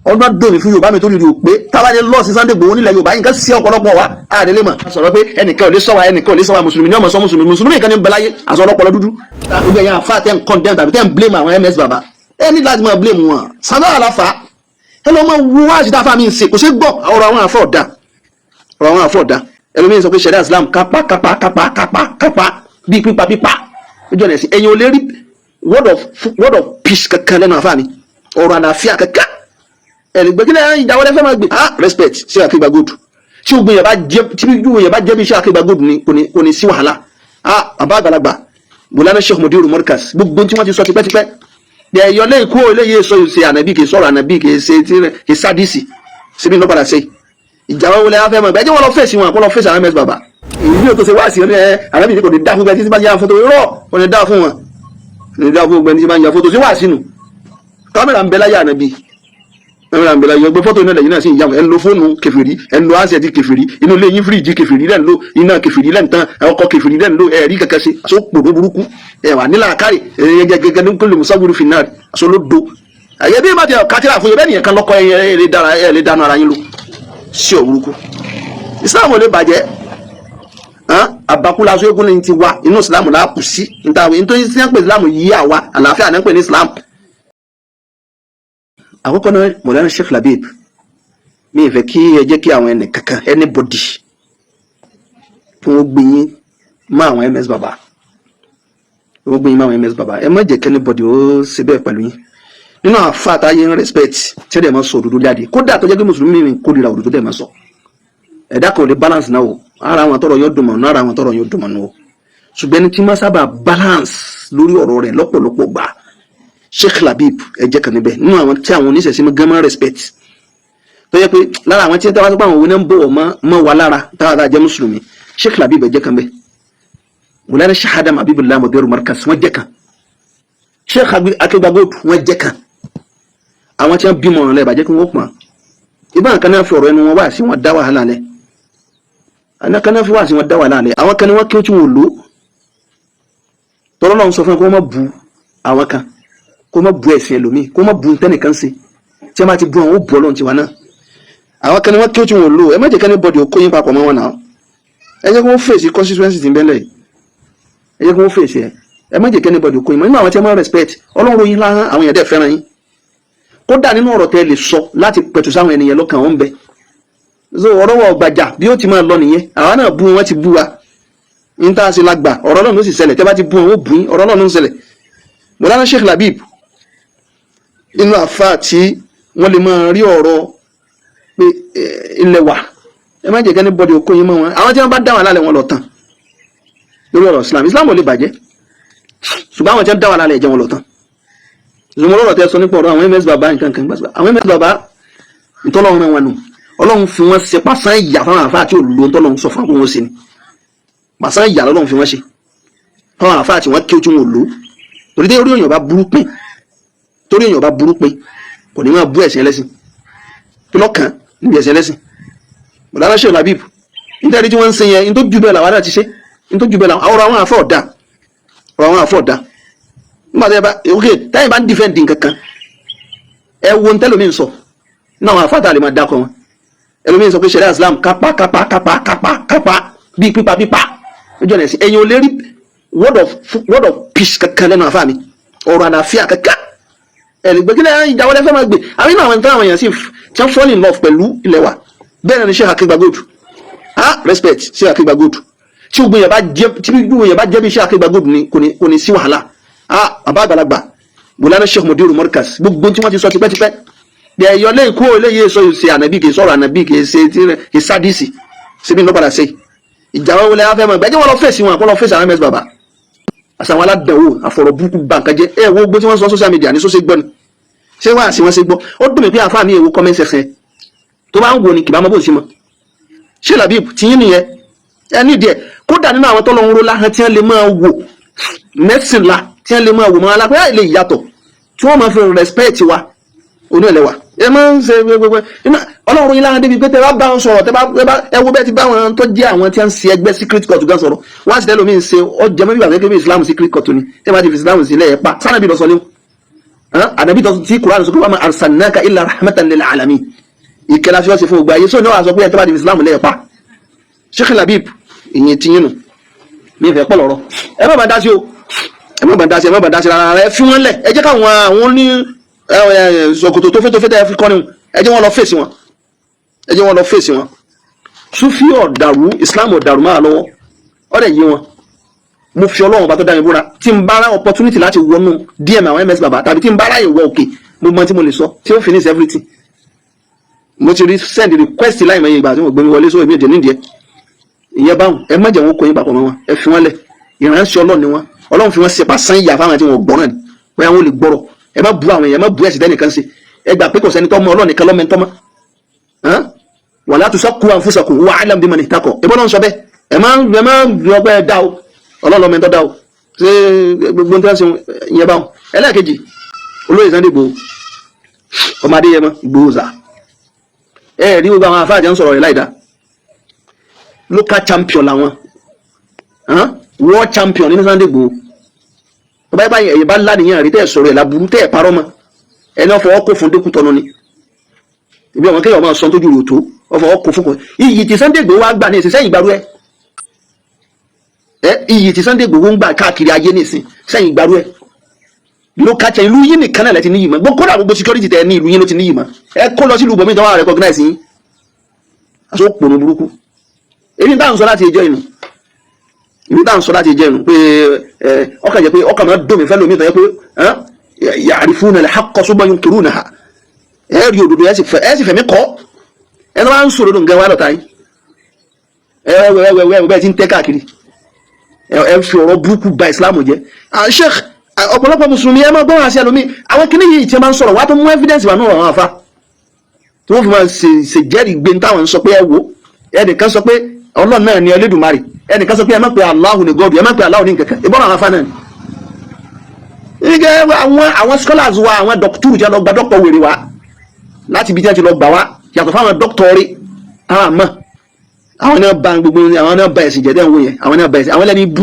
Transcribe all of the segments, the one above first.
Ọdún dùn mí fún Yorùbá mi tó rírì ò pé tábàdé lọ́ọ̀sì Sunday Igboho nílẹ̀ Yorùbá yìí, nǹkan sí ọ̀pọ̀lọpọ̀ wa àdélé mọ̀. Sọ̀rọ̀ pé ẹnìkan ò lè sọ wa, ẹnìkan ò lè sọ wa. Mùsùlùmí ní ọmọ sọ mùsùlùmí, mùsùlùmí nìkan ní bẹ̀láyé àṣọ ọlọ́pọlọ dúdú. Gbogbo ẹ̀yàn àfa tẹ́ ń condemn tàbí tẹ́ ń blame àwọn MS bàbá, ẹ ní láti máa blame wọn. Sàdá àlàfà, ẹ lọ́ máa wo wáàsí tá a fà mí ń ṣe, kò ṣe gbọ́. Ọ̀rọ̀ àwọn àfọ̀ ọ̀dà, ọ̀rọ̀ àwọn àfọ̀ ọ̀dà. Ẹlòmíín sọ pé ṣẹ̀ríà Islam, kápá kápá kápá kápá kápá bíi pípa pípa ojú ọ̀nà ẹ̀sìn. Ẹ̀yin ò lè rí word of peace kankan lẹ́nu àfa mi, ọ̀rọ̀ àlàáfíà kankan. Ẹ̀lẹ́gbẹ́ kílẹ̀ ìjà wọlé fẹ́ máa gbé. Ah, respect sí Akéwà Gold. Tí gbogbo yẹn bá jẹ́ bí iṣẹ́ Akéwà Gold ni, kò ní sí wàhálà. Ah, bàbá àgbàlagbà Mọ̀lánà Sheikh Mudiru Markaz, gbogbo tí wọ́n ti sọ tipẹ́tipẹ́ ẹ̀yọ lẹ́yìn kú eléyìí sọ ṣe ànábì, kì í sọ̀rọ̀ ànábì, kì í ṣe kì í sádìsì síbi ní lọ́padà ṣe. Ìjà wọlé afẹ́ mọ̀ ẹ̀jẹ̀ wọn lọ fèsì wọn, kó lọ fèsì àwọn MS bàbá. Èyí yóò tó ṣe wá sí ẹ, ànábì kò ní dá fún gbẹ tí bá yà fọ́tò. Irọ́, kò ní dá fún wọn, kò ní dá fún gbẹ tí bá yà fọ́tò sí wá sínú kámẹ́rà ń bẹ láyé ànábì, kámẹ́rà ń bẹ láyé ọgbẹ́ fọ́tò iná lẹ́yìn náà sì ń yà wọ́n. Ẹ̀ ń lo fóònù kẹfìrí, ẹ̀ ń lo handset kẹfìrí, inú ilé yín fíríjì kẹfìrí lẹ́ ń lo, iná kẹfìrí lẹ́ ń tán, ọkọ̀ kẹfìrí lẹ́ ń lo. Ẹ̀rí kankan ṣe aṣọ pòdó burúkú ẹ̀ wà nílà kárì gẹ́gẹ́ ní kó lè musa wúru fi náà aṣọ ló do àyè bí má ti kátìrà fún yẹ bẹ́ẹ̀ nìyẹn kan lọ́kọ́. Ẹ̀ lè dáná ara yín lò sí òburúkú. Islam ò lè bàjẹ́. Àbákúláṣọ eégún ní ti wá inú Islam là á kù sí níta, nítorí sí pé Islam yí àwa àlàáfíà ní pè ní Islam. Àkọ́kọ́ náà, Mọ̀lánà Sheikh Labib, mi ì fẹ́ kí ẹ jẹ́ kí àwọn ẹnì kankan, anybody, kí wọ́n gbé yín mọ́ àwọn MS bàbá, kí wọ́n gbé yín mọ́ àwọn MS bàbá. Ẹ má jẹ́ kí anybody ó ṣe bẹ́ẹ̀ pẹ̀lú yín. Nínú àfa àtàyè ń respect tí ẹ dẹ̀ máa sọ òdodo jáde, kódà tó jẹ́ pé mùsùlùmí mi kórìíra òdodo dẹ̀ máa sọ, ẹ̀dá kan ò lè balance náà o. Ara àwọn tọrọ yóò dùn mọ́ náà, ara àwọn tọrọ yóò dùn mọ́ náà o. Ṣùgbọ́n ẹni tí máa sábà balance lórí ọ̀rọ̀ rẹ̀ lọ́pọ̀lọpọ̀ gbà, Sheikh Labib, ẹ jẹ́ kan níbẹ̀ nínú àwọn tí àwọn oníṣẹ̀ṣe máa gán máa respect, tó yẹ pé lára àwọn tí wọ́n sọ pé àwọn òun náà ń bọ̀wọ̀ mọ́ wa lára táwa tá a jẹ́ mùsùlùmí, Sheikh Labib ẹ jẹ́ kan bẹ́ẹ̀. Mọ̀lánà Sheikh Adam Abibullah Mudiru Markaz, wọ́n jẹ́ kan. Sheikh Akégbàgold, wọ́n jẹ́ kan. Àwọn tí wọ́n bímọ ọ̀ràn lẹ́ẹ̀ bàjẹ́ kí wọ́n pọ̀n ibà kan náà fi ọ̀rọ̀ ẹnu wọn wá sí wọn dá wàhálà lẹ̀. Àwọn kan náà fi wá sí wọn dá wàhálà lẹ̀. Àwọn kan ní wọ́n kí ó tí wọn ò lò tọ́lọ́ náà sọ fún ẹ kó wọ́n má bu àwọn kan, kó má bu ẹ̀sìn ẹlòmíì, kó má bu ntẹ́nìkan ṣe. Tí wọ́n bá ti bu àwọn, ó bu Ọlọ́run tiwa náà. Àwọn kan ní wọ́n kí ó tí wọn ò lò. Ẹ má jẹ́ kí anybody ó kó yín papọ̀ mọ́ wọn náà. Ẹ jẹ́ kí wọ́n fèsì constituency tí ń bẹ́lẹ̀ yìí. Ẹ jẹ́ kí wọ́n fèsì ẹ. Ẹ má jẹ́ kí anybody ó kó yín mọ́ nínú àwọn tí wọ́n máa respect. Ọlọ́run ròyìn láhán, àwọn èèyàn dẹ̀ fẹ́ràn yín. Kódà nínú ọ̀rọ̀ tẹ́ lè sọ láti pẹ̀tù sáwọn ènìyàn lọ́kàn wọn bẹ. So ọ̀rọ̀ wọ gbàjà bí ó ti máa lọ nìyẹn. Àwa náà bú wọn, ti bú wa ní tá a ṣe la gbà. Ọ̀rọ̀ náà ló sì ṣẹlẹ̀. Tẹ́ bá ti bú wọn, ó bú yín. Ọ̀rọ̀ náà ló ń ṣẹlẹ̀. Mọ̀lánà Sheikh Labib, inú àfa tí wọ́n lè máa rí ọ̀rọ̀ pé ilẹ̀ wà, ẹ má jẹ́ kí anybody ó kó yín mọ́ wọn. Àwọn tí wọ́n bá dá wà lálẹ́ wọn lọ tán lórí ọ̀rọ̀ Islam. Islam ò lè bàjẹ́, ṣùgbọ́n àwọn tí wọ́n dá wà lálẹ́ ẹ̀jẹ̀ wọn lọ tán. Ìṣòro ọ̀rọ̀ tẹ́ sọ nípa ọ̀rọ̀ àwọn MS bàbá, nǹkan kan gbàgbà àwọn MS bàbá, ntọ́lọ́run rán wọn nù. Ọlọ́run fi wọ́n ṣe pàṣán ìyà fáwọn àfáà tí ò lo ntọ́lọ́run sọ fún àwọn wọn ṣe ni. Pàṣán ìyà lọ́lọ́run fi wọ́n ṣe fáwọn àfáà tí wọ́n kí ojú wọn ò lò. Torí dé orí èèyàn bá burú pín, torí èèyàn bá burú pín, kò ní máa bú ẹ̀sìn ẹlẹ́sìn. Kí lọ́kàn níbi ẹ̀sìn ẹlẹ́sìn? Bọ̀dá Sheikh Labib, nítorí tí wọ́n ń ṣe yẹn, ní tó ju bẹ́ẹ̀ làwọn náà ti ṣe, ní tó ju bẹ́ẹ̀ làwọn. Ọ̀rọ̀ àwọn àfọ̀ ọ̀dà, ọ̀rọ̀ àwọn àfọ̀ ọ̀dà. Nígbà tí ẹ bá ok, táyìn bá ń defend nǹkan kan, ẹ wo ń tẹ́lómi ń sọ nínú àwọn àfáàtà lè máa dákọ̀ wọn. Ẹlòmíín sọ pé ṣẹ̀ríà Islam, kápá kápá kápá kápá kápá bíi pípa pípa ojú ọ̀nà ẹ̀sìn. Ẹ̀yin ò lè rí word of peace kankan lẹ́nu àfáà mi, ọ̀rọ̀ àlàáfíà kankan. Ẹ̀lẹ́gbẹ́ kílẹ̀ ìjà wọlé fẹ́ máa gbé. Àwọn inú àwọn táwọn èèyàn sì tí wọ́n fall in love pẹ̀lú ilẹ̀ wa bẹ́ẹ̀ náà ni Sheikh Akégbàgold. Ah, respect Sheikh Akégbàgold. Tí gbogbo yẹn bá jẹ́ bí Sheikh Akégbàgold ni, kò ní sí wàhálà. Ah, bàbá àgbàlagbà Mọ̀lánà Sheikh Mudiru Markaz, gbogbo tí wọ́n ti sọ tipẹ́tipẹ́ ẹ̀yọ lẹ́yìn kú eléyìí sọ ṣe ànábì, kì í sọ̀rọ̀ ànábì, kì í ṣe kì í sádìsì síbi ní lọ́padà ṣe. Ìjà wọlé afẹ́ mọ̀ ẹ̀jẹ̀ wọn lọ fèsì wọn, kó lọ fèsì àwọn MS bàbá àtàwọn aládàáwò àfọ̀rọ̀ burúkú ba nǹkan jẹ́. Ẹ wo gbogbo tí wọ́n sọ social media ní sọ́sẹ́ gbọ́ ni ṣé wàá sí wọn ṣe gbọ́. Ó dùn mí pé àfáà mi èwo comment section tó bá ń wo ni kì bá mọ́ bó ṣe mọ́. Ṣé Labib tí yín nìyẹn? Ẹ nídìí ẹ. Kódà nínú àwọn tọ́lọ́ ń ro láhàn tí wọ́n lè máa wò mẹ́sìn la, tí wọ́n lè máa wò mọ́ alápẹ́ ẹ̀ lè yàtọ̀, tí wọ́n máa fi respect wa onú ẹlẹ́wà. Ẹ máa ń ṣe gbẹgbẹgbẹ. Ọlọ́run yín láhàn débi pé tẹ bá bá wọn sọ̀rọ̀, tẹ bá ẹ wo bẹ́ẹ̀ ti bá wọn tó jẹ́ àwọn tí wọ́n ń ṣe ẹgbẹ́ secret court gan sọ̀rọ̀, wọ́n á sì tẹ́lẹ̀ omi ń ṣe ọjà mẹ́bí bàbá gẹ́gẹ́ bí Islam secret court ni. Tẹ́ bá ti fi Islam sílẹ̀, ẹ̀ pa sanabi lọ sọ léwu. Ànábì tó tí Quran sọ pé wa ma arsalnaka illa rahmatan lil alamin, ìkẹlẹ́ fi wọ́n ṣe fún gbogbo ayé. Sọ ní wàá sọ pé ẹ̀ tó bá di Islam lẹ́yìn pa. Sheikh Labib, ìyẹn ti yín nù. Mi fẹ́ pọ̀ lọ́rọ̀. Ẹ má bàa dá sí o, ẹ má bàa dá sí, ẹ má bàa dá sí rárá. Ẹ fi wọ́n lẹ̀. Ẹ jẹ́ káwọn àwọn ní ṣòkòtò tó fẹ́ tó fẹ́ tẹ́ ẹ fi kọ́ ni, ẹ jẹ́ wọ́n lọ fèsì wọn, ẹ jẹ́ wọ́n lọ fèsì wọn. Sufi ọ̀dàrú, Islam ọ̀dàrú máa lọ́wọ́ ọ̀dẹ̀ yé wọn. Mo fi Ọlọ́run ọba tó dá mi búra, tí n bá rá opportunity láti wọnú DM àwọn MS bàbá, tàbí tí n bá ráyè wọ òkè, mo mọ tí mo lè sọ tí ó finish everything. Mo ti rí send request láì mọ iye ìgbà tí mo gbé mi wọlé sóò, èmi ò jẹ nídìí ẹ. Ìyẹn báwọn, ẹ má jẹ́ wọn kó yín papọ̀ mọ́ wọn. Ẹ fi wọn lẹ̀. Ìránṣẹ́ Ọlọ́run ni wọn. Ọlọ́run fi wọn ṣe pàṣán ìyà fáwọn tí wọn gbọ́ náà ni bóyá wọn ò lè gbọ́rọ̀. Ẹ má bu àwọn èèyàn, ẹ má bu ẹ̀sìn tẹ́nìkan ṣe. Ẹ gbà pé kò sẹ́ni tó mọ, Ọlọ́run nìkan lọ́mọ ẹni tó mọ́. Wala tuzakku anfusakum huwa a'lamu biman ittaqa. Ìbọn náà ń sọ bẹ́ẹ̀. Ẹ má ọpẹ́ dá o, Ọlọ́run lọ́mọ ẹni tó dá o. Ṣé gbogbo nǹkan ṣe ìyẹn báwọn? Ẹlẹ́ẹ̀kejì, olóyè Sunday Igboho, ọmọ Adéyẹmọ Ìgbòho sà, ẹ rí gbogbo àwọn afáàjẹ ń sọ̀rọ̀ rẹ̀ láìda. Local champion làwọn, world champion nínú Sunday Igboho. Tó bá yẹ báyìí, ẹ̀yìn bá lánìyàn rí tẹ́ ẹ̀ sọ̀rọ̀ ẹ̀ láburú, tẹ́ ẹ̀ parọ́ mọ́ ẹni ọ̀fọ̀ ọkọ̀ fún dẹ́kun tọ́nu ni ibi àwọn kéèyàn máa sọ tójú rò tó ọ̀fọ̀ ọkọ̀ fún kọ. Iyì tí Sunday Igboho wá gbà ní ìsìn sẹ́yìn gbàrú ẹ̀ ẹ, iyì tí Sunday Igboho ń gbà káàkiri ayé ní ìsìn sẹ́yìn gbàrú ẹ̀. Local champion, ìlú yín nìkan náà lẹ ti níyì mọ́. Gbogbo kódà gbogbo security tẹ ní ìlú yín ló ti níyì mọ́. Ẹ kó lọ sí ìlú bòmí tó wà recognize yín. Aṣọ òpònú burúkú. Èyí tá à ń sọ láti ìjọ inú, ìlú tá à ń sọ láti ìjọ inú pé ẹ ọkàn jẹ pé ọkàn máa dùn mí fẹ́ lómi tó yẹ pé ya'rifuna al-haqqa thumma yunkirunaha. Ẹ rí òdodo, ẹ sì fẹ̀mí kọ́. Ẹ tó bá ń sọ òdodo nǹkan wá lọ́ta yín. Ẹ ẹ ẹ ẹ bẹ́ẹ̀ ti ń tẹ́ káàkiri, ẹ fi ọ̀rọ̀ burúkú ba Ìsìlámù jẹ́. Sheikh, ọ̀pọ̀lọpọ̀ mùsùlùmí, ẹ máa gbọ́n àṣẹ ẹlòmíì. Àwọn kìnnì yìí tí wọ́n máa ń sọ̀rọ̀ wá tó mú evidence wà náà, àwọn àfa tí wọ́n fi máa ṣe jẹ́rìí gbé táwọn ń sọ pé ẹ wò. Ẹnìkan sọ pé Ọlọ́run náà ni Ẹlẹ́dùmarè, ẹnìkan sọ pé ẹ má pe Allahu ní God, ẹ má pe Allahu ní nǹkankan. Ìbọn àwọn afa náà ni. Àwọn scholars wa, àwọn dọ́kítúrù tí wọ́n lọ gba dọ́kítọ̀ wèrè wa láti ibi tí wọ́n ti lọ gbà wá, yàtọ̀ fáwọn dọ́kítọ̀ rí àwọn àmọ́ àwọn náà ba gbogbo, àwọn náà ba ẹ̀sìn jẹ́ dẹ́n wò yẹn. Àwọn náà ba ẹ̀sìn, àwọn lẹ́ni bú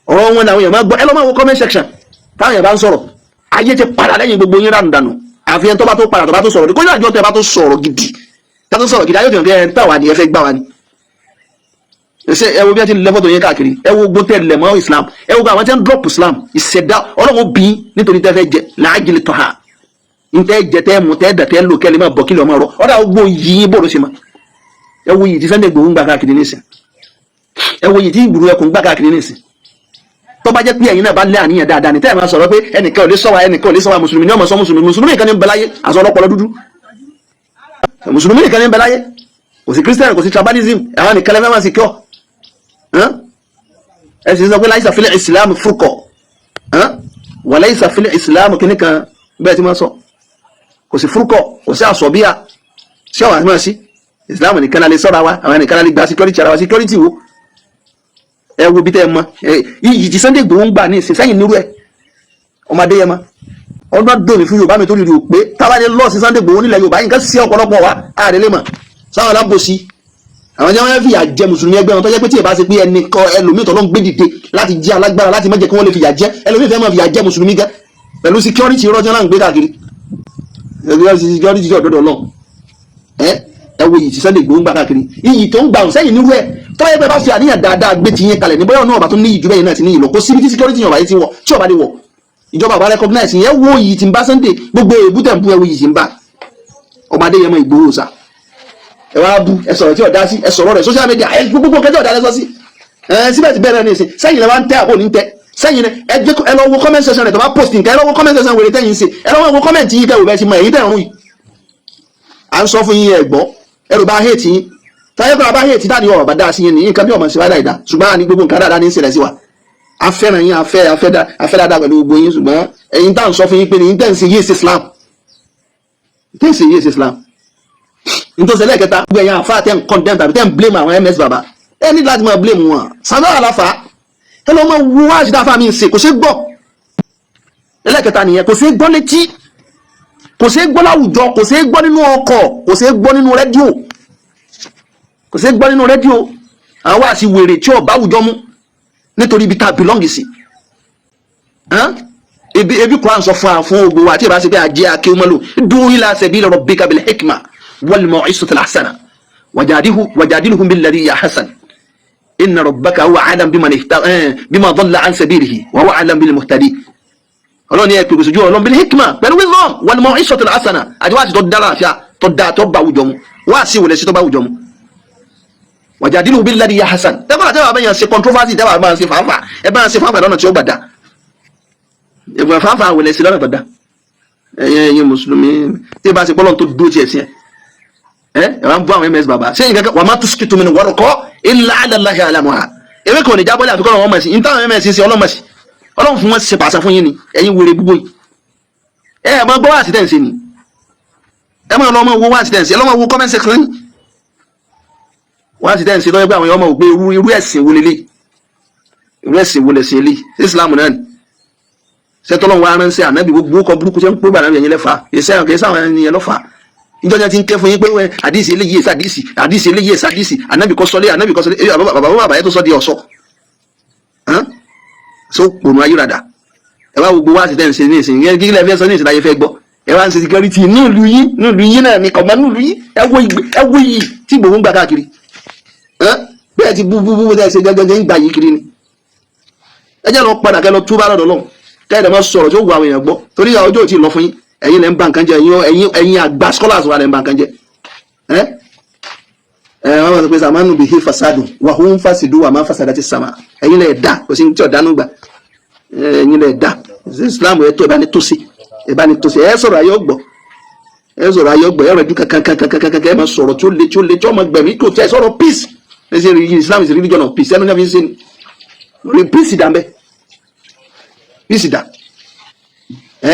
ọ̀rọ̀ wọn làwọn èèyàn máa gbọ́. Ẹ lọ́ máa wo comment section táwọn èèyàn bá ń sọ̀rọ̀. Ayé ti padà lẹ́yìn gbogbo yín dànù dànù. Àfihàn tó bá tó padà, tó bá tó sọ̀rọ̀ kó ní àjọ tó bá tó sọ̀rọ̀ gidi, tó tó sọ̀rọ̀ gidi, ayé tó yàn ẹ ń tà wá ní, ẹ fẹ́ gbà wá ní. Ṣe ẹ wo bí wọ́n ti lẹ fọ́tò yẹn káàkiri? Ẹ wo gbogbo tẹ lẹ̀ mọ́ Islam. Ẹ wo àwọn tí wọ́n drop Islam. Ìṣẹ̀dá Ọlọ́run bí nítorí tẹ́ fẹ́ jẹ làájìlì tọ́ ha ntẹ́ jẹ, tẹ́ mu, tẹ́ dà, tẹ́ lò, kẹ́lẹ́ máa bọ̀ kílẹ̀ ọmọ rọ ọ̀dà gbogbo yìí bó ló ṣe ma. Ẹ wo yìí tí Sunday Igboho ń gbà káàkiri nísìn. Ẹ wo yìí tí ìgboro ẹkùn gbà káàkiri nísìn. Tó bá jẹ́ pé ẹ̀yin náà bá lé àníyàn dáadáa ní tẹ́ ẹ̀ máa sọ̀rọ̀ pé ẹnìkan ò lè sọ wa, ẹnìkan ò lè sọ wa. Mùsùlùmí ní ọmọ sọ mùsùlùmí. Mùsùlùmí nìkan ní ń bẹ láyé. Àṣọ ọlọ́pọlọ dúdú, mùsùlùmí nìkan ní ń bẹ láyé. Kò sí Christian, kò sí tribalism. Àwọn nìkan lẹ́fẹ̀ẹ́ máa sì kí ọ. Ẹ sì sọ pé laysa fil Islam furqa wa laysa fil Islam kìnnìkan. Bẹ́ẹ̀ tí wọ́n sọ kò sí furqa, kò sí àsọ̀bíà sí àwọn àti máa sí Islam nìkan la lè sọ́ra wa, àwọn nìkan la lè gba security ara wa. Security wo? Ẹ wo bí tẹ́ ẹ mọ iyì tí Sunday Igboho ń gbà ní ìsìn sẹ́yìn nírú ẹ. Ọmọ Adéyẹmọ, ọdún dòmí fún Yorùbá mi tó rírì ò pé táwa ní lọ́ọ̀sì Sunday Igboho nílẹ̀ Yorùbá yìí, nǹkan sí ọ̀pọ̀lọpọ̀ wa ààrẹ lè mọ̀ sáwọn alábòsí, àwọn tí wọ́n fìyà jẹ mùsùlùmí ẹgbẹ́ wọn, tó jẹ́ pé tí ì bá ṣe pé ẹnì kan ẹlòmíì tó ló ń gbé dìde láti jẹ́ alágbára láti má jẹ́ kí wọ́n lè fìyà jẹ ẹlòmíì, fẹ́ máa fìyà jẹ mùsùlùmí gẹ́ pẹ̀lú security rọ́jọ́ náà ń gbé káàkiri, security ọ̀dọ́dọ̀ náà. Ẹ wo iyì tí Sunday Igboho ń gbà káàkiri, iyì tó ń gbà sẹ́yìn nírú ẹ̀. Tó yẹ pé bá fi àníyàn dáadáa gbé ti yín kalẹ̀ ní, bóyá náà bá tún níyì ju bẹ́yìn náà ti níyì lọ. Kó síbi tí security yẹn ọ̀bà yìí ti wọ̀, tí ọ̀bà lè wọ̀, ìjọba àbá recognize yẹn. Wo iyì tí ń bá Sunday, gbogbo èbútẹ̀ ń bú. Ẹ wo iyì tí ń bá ọmọ Adéyẹmọ Ìgbòho sà. Ẹ wá bú, ẹ sọ̀rọ̀ tí ọ̀dá sí, ẹ sọ̀rọ̀ rẹ̀ social media, ẹ gbogbo kẹjọ ọ̀dá lẹ́sọ sí ẹ. Síbẹ̀síbẹ̀ náà ní ìsìn sẹ́yìn lẹ wá ń tẹ́ àbò ní tẹ́ sẹ́yìn rẹ. Ẹ jẹ́ ẹ lọ wo comment section rẹ̀ tó bá post nǹkan. Ẹ lọ wo comment section wèrè tẹ́yìn ṣe. Ẹ lọ wo comment yín kẹ́ wò bẹ́ẹ̀ ti mọ èyí tẹ̀ ń rún yìí. À ń sọ fún yín, ẹ gbọ́. Ẹrù bá hate yín táyé kọ́ bá hate dáàdi ọ̀rọ̀ bá dá sí yín ní nǹkan bí ọmọ ṣe wá dáìdá. Ṣùgbọ́n àní gbogbo nǹkan dáadáa ní í ṣẹlẹ̀ sí wa. A fẹ́ràn yín, a fẹ́ dáadáa pẹ̀lú gbogbo yín. Ṣùgbọ́n ẹ̀yin tá à ń sọ fún yín pé ní tẹ́ ń ṣe yé ṣe Islam, tẹ́ ń ṣe yé ṣe Islam. Nítorí ẹlẹ́ẹ̀kẹta, gbogbo ẹ̀yin àfa tẹ́ ń condemn tàbí tẹ́ ń blame àwọn MS bàbá, ẹ ní láti máa blame wọn. Sàmúlò àlàfà, ẹ lọ́ máa wo wáàsí tá a fà mí ṣe, kò ṣeé gbọ́. Ẹlẹ́ẹ̀kẹta nìyẹn. Kò ṣeé gbọ́ létí, kò ṣeé gbọ́ láwùjọ, kò ṣeé gbọ́ nínú ọkọ̀, kò ṣeé gbọ́ nínú rédíò, kò ṣeé gbọ́ nínú rédíò. Àwọn wáàsí wèrè tí ò bá àwùjọ mu nítorí ibi tá a belong sí. Ebi Quran sọ fún wa, fún gbogbo wa tí ìbá ṣe pé àjẹ́ akéwọ́mọ́lò. Ud'u ila sabili rabbika bil hikma wal maw'izati hasana wajadilhum billati hiya ahsan, inna rabbaka huwa a'lam bima dalla an sabilihi wa huwa a'lam bil muhtadin. Ọlọ́ni ẹ̀ pèpè sójú Ọlọ́run bil hikma, pẹ̀lú wisdom, wal maw'izati hasana, àti wáàsí tó dára, àfíà tó dáa, tó bá àwùjọ mu. Wáàsí wòlẹ̀ sí tó bá àwùjọ mu. Wajadilu billati hiya ahsan. Tẹ́fà tẹ́fà bẹ́yàn ṣe controversy, tẹ́fà bá ń ṣe fàáfà, ẹ bá ń ṣe fàáfà lọ́nà tí ó gbà dá ìgbà fàáfà wòlẹ̀ sí lọ́nà tó dá. Ẹ̀yin mùsùlùmí, tí ẹ bá ṣe pọ́lọ́n tó dúró tiẹ̀ sí ẹ, ẹ ẹ wá ń bú àwọn ms bàbá ṣé nǹkan kan wa ma tusqitu min warqa illa ala Allahi ya'lamuha. Ewé kan ò ní jábọ́lẹ̀ àfikún ọ̀rọ̀ wọn mọ̀ sí ní táwọn ms ṣe. Ọlọ́mọ̀ sí Ọlọ́run fún wọn ṣe pàṣẹ fún yín ni. Ẹ̀yin wèrè gbogbo yìí, ẹ ẹ máa gbọ́ wá sí tẹ̀ ń ṣe ni. Ẹ máa lọ máa wo wá sí tẹ̀ ń ṣe, ẹ lọ́ máa wo comment section yín. Wá sí tẹ̀ ń ṣe lọ́wọ́ pé àwọn èèyàn máa wò pé irú ẹ̀sìn wo lélẹ̀, irú ẹ̀sìn wo lẹ̀sìn eléyìí? Sí Islam náà ni sẹ́tọ́lọ́run wa ránṣẹ́ ànábì? Gbogbo kọ burúkú tí wọ́n ń pè bàrà yẹn lẹ́fà ìṣe kìí sáwọn ènìyàn lọ́fà. Ìjọ jẹ́ ti ń ké fún yín pé àdìsí eléyìí èsì àdìsí, àdìsí eléyìí èsì àdìsí, ànábì kọ́ sọlé, ànábì kọ́ sọlé, bàbá bàbá yẹn tó sọ di ọ̀sọ́ so pònú ayérada. Ẹ wá gbogbo wá sí tẹ̀ ń ṣe ní ìsìn yẹn, kí lẹ fẹ́ sọ ní ìsìn láyé fẹ́ gbọ́? Ẹ wá ń ṣe security ní ìlú yín, ní ìlú yín náà ní kọ̀mọ́ ní ìlú yín. Ẹ wo yìí tí Ìgbòho ń gbà káàkiri bẹ́ẹ̀ ti bú bú bú tẹ́ ṣe gẹ́gẹ́ ń gbà yìí kiri ni. Ẹ jẹ́ lọ padà, kẹ́ lọ túbá lọ́dọ̀ Ọlọ́run, kẹ́ ẹ̀ máa sọ̀rọ̀ tí ó wù àwọn èèyàn gbọ́, torí ọjọ́ ò tí ì lọ fún yín. Ẹ̀yin lẹ́ ń ba nǹkan jẹ́. Ẹ̀yin àgbà scholars wa lẹ́ ń ba nǹkan jẹ́. Ẹ ẹ wọ́n máa sọ pé zamanu bihi fasadu wa hum fasidu wa ma fasadati sama. Ẹ̀yin lẹ́ dá, kò sí tí ọ̀dánù gbà. Ẹ̀yin lẹ́ dá Islam ẹ̀ tó ẹ̀ bá ní tó sí, ẹ̀ bá ní tó sí. Ẹ̀ sọ̀rọ̀ ayé ọgbọ̀, ẹ̀ sọ̀rọ̀ ayé ọgbọ̀, ẹ̀ rẹ̀ ju kankankankankan. Ẹ̀ máa sọ̀rọ̀ tí ó le, tí ó le, tí ó máa gbẹ̀mí kò tí ẹ̀ sọ̀rọ̀ peace. Ẹ̀ ṣe Islam is a religion of peace. Ẹnu ní a fi ń ṣe ni peace dà ń bẹ́, peace dà. Ẹ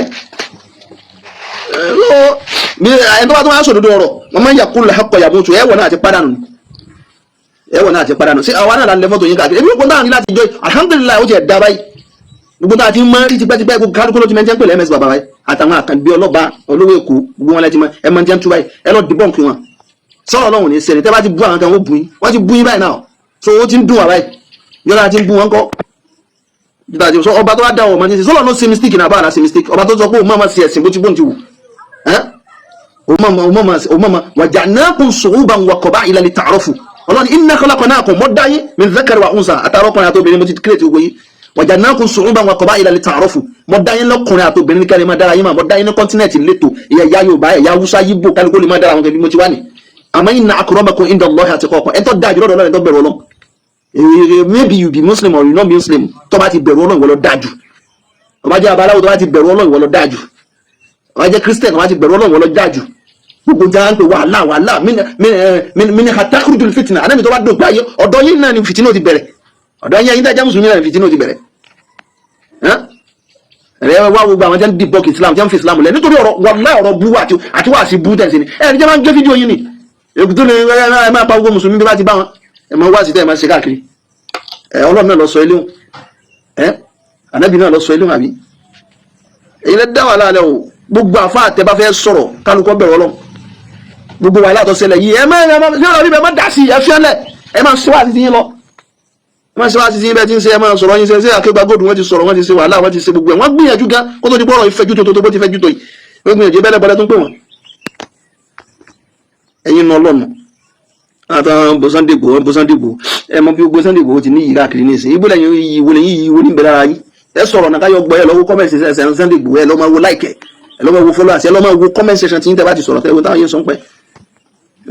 lọ bí ẹni tó bá tó wá sòdodo ọ̀rọ̀ wọn máa ń yà kúlù akọ yàgò tó ẹwọ náà ti padànù, ẹwọ náà ti padànù. Sí àwa náà lè fọ́tò yín káàkiri? Ebi gbogbo náà ní láti jọ, alhamdulillahi, ó ti ẹ̀ dá báyìí. Gbogbo náà ti mọ rí tipẹ́tipẹ́. Gbogbo kálukú ló ti mẹ́jẹ́ ń pèlè ms bàbá báyìí, àtàwọn àkànbí ọlọ́ba olówó èkó, gbogbo wọn lẹ́tí mọ́ ẹ máa ń jẹ́ ń tú báyìí. Ẹ lọ dìbọn kí wọn sọ̀rọ̀. Ọlọ́run ní sẹ́ni tẹ́ bá ti bú àwọn kan, wọ́n bú yín. Wọ́n ti bú yín báyìí náà, so ó ti ń dùn wà báyìí. Yọ̀dá ti ń bú wọn kọ́ sọ ọba tó wá dá ọmọ ní sọlọ ló ṣe mistake náà, báwa ṣe mistake. Ọba tó sọ pé òun máa ma ṣe ẹ̀sìn bó ti bóun ti wù ẹ́, òun máa waja'nakum shu'uban wa qaba'ila lita'arafu. Ọlọ́ni inna khalaqnakum, mọ́ dáyé, min dhakari wa unsa, àtàrà ọkùnrin àti obìnrin, mo ti create gbogbo yín. Waja'nakum shu'uban wa qaba'ila lita'arafu. Mọ́ dáyé lọ́kùnrin àti obìnrin kẹ́rin máa dára yín mà. Mọ́ dáyé ní continent létò, ẹ̀yà Yorùbá, ẹ̀yà Haúsá, Yíbò, kálukú lè má dára àwọn kẹ́bí mo ti wá ní. Àmọ́ inna akramakum inda Allahi atqakum. Ẹ̀ tó dáa jù lọ́dọ̀ Ọlọ́run, ẹ̀ tó bẹ̀rù Ọlọ́run. Maybe you be Muslim or you not Muslim, tó bá ti bẹ̀rù Ọlọ́run, ìwọ ló dáa jù. Tó bá jẹ́ abaláwo, tó bá ti bẹ̀rù Ọlọ́run, ìwọ ló dáa jù. Tó bá jẹ́ Christian, tó bá ti bẹ̀rù Ọlọ́run, ìwọ ló dáa jù. Gbogbo jẹ́ à ń pè wàhálà, wàhálà minha takhrujul fitna. Ànábì tó bá dùn pé ayé ọ̀dọ̀ yín náà ni fìtínà ti bẹ̀rẹ̀. Ọ̀dọ̀ yín, ẹ̀yin tá jẹ́ mùsùlùmí náà ni fìtínà ti bẹ̀rẹ̀. Ẹ wá gbogbo àwọn tí wọ́n debunk Islam, tí wọ́n fi Islam lẹ̀ nítorí ọ̀rọ̀ wàhálà, ọ̀rọ̀ bú àti wà sí bú tẹ̀sí ni. Ẹ̀ ní jẹ́ máa ń gé fídíò yín ni èkútó ni ẹ máa pa gbogbo mùsùlùmí bí bá ti bá wọn. Ẹ máa wá sí tẹ́ ẹ máa ṣe káàkiri. Ẹ Ọlọ́run náà lọ sọ eléhùn, ẹ ànábì náà lọ sọ eléhùn, àbí èyí lẹ dá wàhálà lẹ o. Gbogbo àfa àtẹ bá fẹ́ sọ̀rọ̀, kálukọ́ bẹ̀rù Ọlọ́run. Gbogbo wàhálà tó ṣẹlẹ̀ yìí, ẹ má ẹ má dá sí ẹ fiọ́lẹ̀. Ẹ má sọ àti yín lọ, ẹ má sọ àti yín bẹ́ẹ̀ tí ń ṣe. Ẹ má sọ̀rọ̀ yín ṣe ṣe àkégbà góòdù. Wọ́n ti sọ̀rọ̀, wọ́n ti ṣe wàhálà, wọ́n ti ṣe gbogbo ẹ̀. Wọ́n gbìyànjú gan kó tó di bọ́ọ̀rọ̀ ìfẹ́jú tó tó bó ti fẹ́jú tó yìí. Wọ́n gbìyànjú bẹ́lẹ̀ bọ́lẹ́ tó ń pè wọ́n. Ẹ̀yin nà ọlọ́nu àtàwọn bọ́sándìgbò bọ́sándìgbò. Ẹ mọ bí gbogbo Sunday Igboho ti ní yìí káàkiri ní ìsìn. Ibo lẹ́yìn yìí wo lẹ́yìn yìí wo ní bẹ̀rẹ̀ ara yín? Ẹ sọ̀rọ̀ náà káyọ̀ gbọ́. Ẹ lọ́wọ́ comment section Sunday Igboho, ẹ lọ́ máa wo like, ẹ lọ́ máa wo followers, ẹ lọ́ máa wo comment section tí yín tẹ́ bá ti sọ̀rọ̀ tẹ́ wo táwọn yẹn sọ ń pẹ́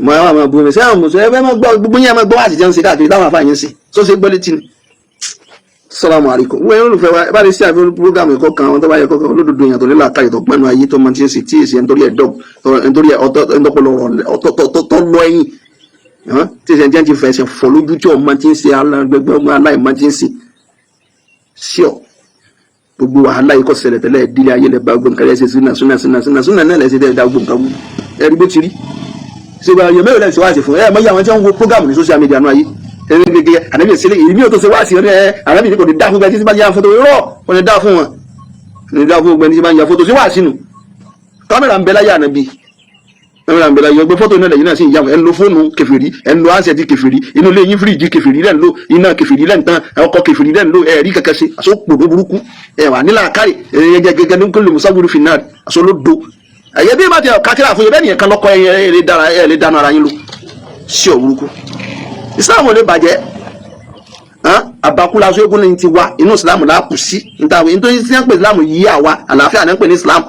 mọ àwọn àmọ́ bu mi sẹ́wọ̀n mùsùlùmí. Ẹ fẹ́ máa gbọ́ gbogbo yẹn, máa gbọ́ wá àtijọ́ ń ṣe káàkiri táwọn afáàyàn ń ṣe tó ṣe gbọ́ létí ni. Salamu alaykum. Wọ́n yẹn olùfẹ́ wa, ẹ bá lè ṣe àfihàn program ẹ̀kọ́ kan, àwọn tó bá yẹ kọ́kọ́ olódodo èèyàn tó ní làákàyè, tó pẹ́nu ayé, tó máa ti ń ṣe tí èsì ẹni torí ẹ̀ dọ́g ẹni torí ẹ̀ ọ̀tọ̀ tó lọ ẹ̀yìn tí èsì ẹni tí fẹsẹ̀ fọ́ lójú tí ọmọ ti ń ṣe alágbègbè ọmọ aláìmọ ti ń ṣe ṣíọ. Gbogbo wàhálà yìí kò ṣẹlẹ̀ tẹ́lẹ̀. Ìdílé ayé lẹ bá gbogbo nǹkan ẹ̀ ṣe súnà súnà súnà súnà súnà náà lẹ́sẹ̀ tẹ́lẹ̀ dá gbogbo nǹkan wú. Ẹ rí bó ti rí ṣe bá yọ mẹ́rin lẹ́sẹ̀ wá sí fún ẹ mọ iye àwọn tí wọ́n ń wo program ní social media náà ayé gẹ́gẹ́. Ànábì ìṣẹ̀lẹ̀ èmi ò tó ṣe wá sí ẹ. Ànábì kò ní dá fún gbẹ tí bá ya fọ́tò irọ́, kò ní dá fún wọn, kò ní dá fún gbẹ tí bá ya fọ́tò sí wá sínú kámẹ́rà ń bẹ láyé ànábì. Ẹ̀rọ àgbẹ̀lá yọ gbé fọ́tò náà lẹ́yìn náà sì ń yàwó. Ẹ̀ ń lo fóònù kèfèrí, ẹ̀ ń lo handset kèfèrí, inú ilé yín, fíríjì kèfèrí lẹ́ ń lo, iná kèfèrí lẹ́ ń tán, ọkọ̀ kèfèrí lẹ́ ń lo. Ẹ̀rí kẹ̀kẹ́ sí àsopòdó burúkú ẹ̀ wà nílà kárì ẹ̀yẹ gẹ́gẹ́ ní kólé musawiru finnar àsolódo ẹ̀yẹ bí bá ti kátìrà fún yẹ bẹ́ẹ̀ nìyẹn kan lọ́kọ́ ẹ̀yẹ ẹ̀ lè dáná ara yín lo sí ọ̀ burúkú. Islam ò lè bàjẹ́. Àbákúlá aṣọ eégún ní ti wa, inú Islam là kù sí níta. Nítorí tí wọ́n pè Islam yí àwa, àlàáfíà ní ń pè ní Islam.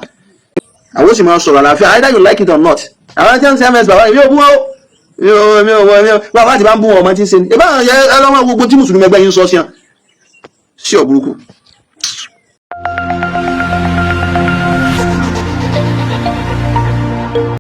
Àwọn ó sì máa sọ̀rọ̀ àlàáfíà, either you like it or not. Àwọn tí wọ́n ń ṣe ms bàbá yìí yóò bú wọn o, mi ò wọ mi ò bàbá àti bá ń bú wọn, ọmọ tí ń ṣe ni ìbá yẹ ẹlọ́mọ gbogbo tí mùsùlùmí ẹgbẹ́ yín sọ sí wọn sí ọ̀ burúkú.